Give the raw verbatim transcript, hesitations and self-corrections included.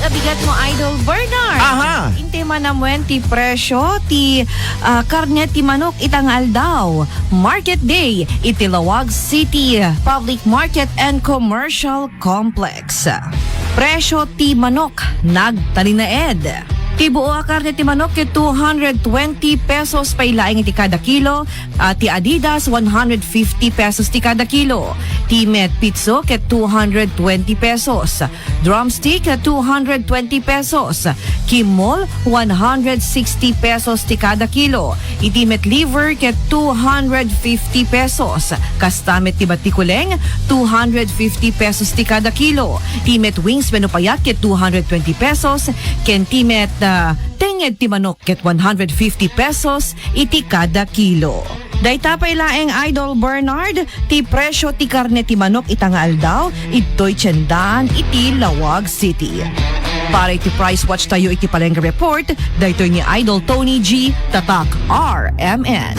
Bigat mo, Idol Bernard. Aha. Intay man amuen ti presyo ti, ah, karne ti manok ita nga aldaw. Market Day iti Laoag City Public Market and Commercial Complex. Presyo ti manok nagtalinaed. Ti buo a karne ti manok ket two hundred twenty pesos pay laeng iti kada kilo, a ti Adidas, one hundred fifty pesos ti kada kilo. Ti met pitso ket two hundred twenty pesos. Drumstick, two hundred twenty pesos. Kimmol, one hundred sixty pesos ti kada kilo. Iti met liver ket two hundred fifty pesos. Kasta met ti batikuleng, two hundred fifty pesos ti kada kilo. Ti met wings wenno payat ket two hundred twenty pesos. Ken ti met, ah, tenged ti manok ket one hundred fifty pesos iti kada kilo. Dayta pay laeng, Idol Bernard, ti presyo ti karne ti manok ita nga aldaw, idtoy tiendahan iti Laoag City. Para iti price watch tayo iti Palengke Report, daytoy ni Idol Tony G, Tatak R M N.